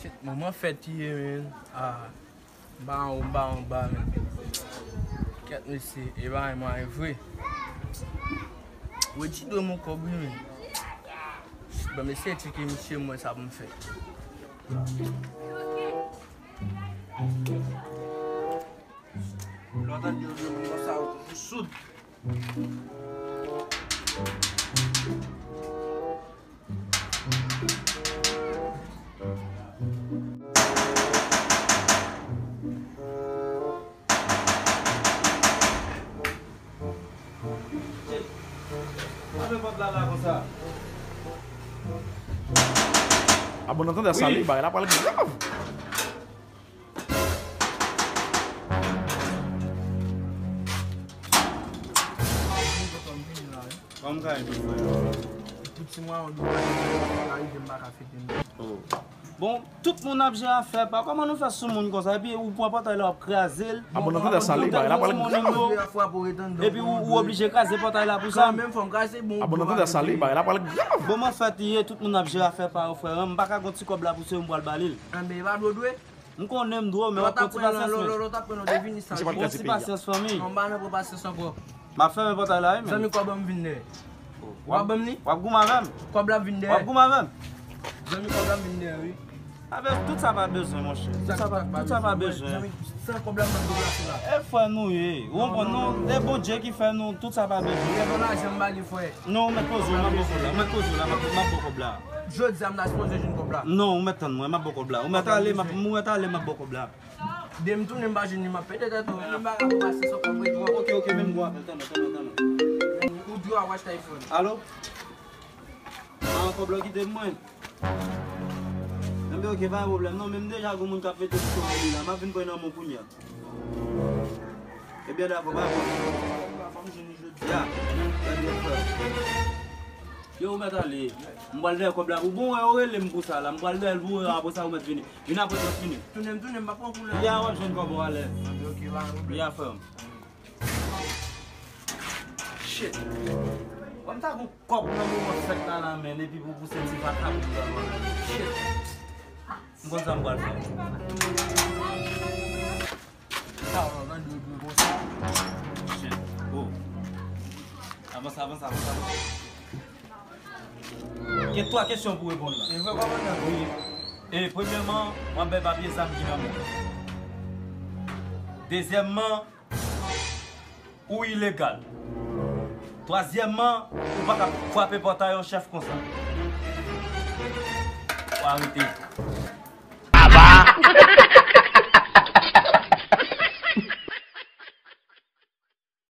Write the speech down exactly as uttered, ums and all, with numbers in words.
Shit, manman fèt ye, men. Ah, m pa anwo, m pa anba, men. Kèt, mesye, e pa yon mwayen vre. Redi dwe m yon kòb, wi, men. Shit, ban m eseye tcheke misye, m wè sa pou m fè. Lè w tande yo jwe moun konsa, yo toujou soud. Fèmen pòt la la konsa. A bon, nan tande sa, wi, li bagay la pral grav. Kòman ka ye, frè? Tout ti mwa, yon doubay, pa rive, m pa ka fete, non. Oh. Bon, tout moun ap jere afè pa. Kòman nou fè sou moun konsa? Epi ou pran pòtay la, w ap kraze l. A bon, nan tande sa, li bagay la pral grav. Epi ou, ou oblije kraze pòtay la pou sa. Kanmenm, fò m kraze, bon. A bon, nan tande sa, li bagay la pral grav. Bon, m an fèt, ye, tout moun ap jere afè pa yo, frè. M pa ka gon ti kòb la pou se m pral ba li l. Anben, e pa dwe dwe. M konnen m dwe, men w ap pran ti pasyans, men. Lòt ap pran nan devini sa. Pran ti pasyans, fanmi. Non, m pa nan pran pasyans ankò. M ap fèmen pòtay la, wi, men. Zanmi, kòb la m vin dèyè. W ap ban m li? W ap goumen avè m? Kòb la vin dèyè. W ap goumen avè m? Zanmi, kòb la vin dèyè, wi. Avèk tout sa pa bezwen, monchè. Tout sa pa, tout sa pa bezwen. Zanmi, san kòb la, m ap deplase la. E frè nou ye. Ou konprann, non? E Bondye ki fè nou, tout sa pa bezwen. Lè bon lajan m pa gen, frè. Non, ou mèt poze w, m ap ba w kòb la. Ou mèt poze w la, m ap, m ap ba w kòb la. Jodi a, m ta sipoze jwenn kòb la. Non, ou mèt tann mwen, m ap ba w kòb la. Ou mèt ale, m ap, ou mèt ale, m ap ba w kòb la. De m tounen, m pa jwenn li, m ap pete tèt ou. M pa ka pase sou kòb mwen, dwa. Ok, ok, men m gwo avè l, tann, tann, tann. Ou dwa w achte iPhone. Alo? A, kòb la w kite mwen. Enben, ok, pa gen pwoblèm. Non, men m deja gon moun k ap mete sou kòb mwen la. M ap vin pran nan men w kounye a. Ebyen, dakò, pa gen pwoblèm. Ya, ebyen, frè. Yo, ou mèt ale. M pral dèyè kòb la pou bon, wè, yo rele m pou sa la. M pral dèyè l pou wè, apre sa, ou mèt vini. Vin apre trant minit. Tounen m, tounen m, m pa pran koulè. Ya, w ap jwenn kòb ou alèz. Ok, pa gen pwoblèm. Ya, frè m. Shit. Wè m ta gon kòb nan moman fèt la, la, men, epi pou pouse ti vakabon la, man. Shit. M konn sa m pral fè. Sa w ap gade dwe dwe konsa. Shit. Oh. Avanse, avanse, avanse, avanse. Gen twa kesyon pou reponn la. E vre, kòmandan? Wi. E premyèman, w ap bay papye zam ki nan men w. Dezyèmman, ou ilegal. Twazyèmman, ou pa ka frape pòtay yon chèf konsa. Ou arete. Aba!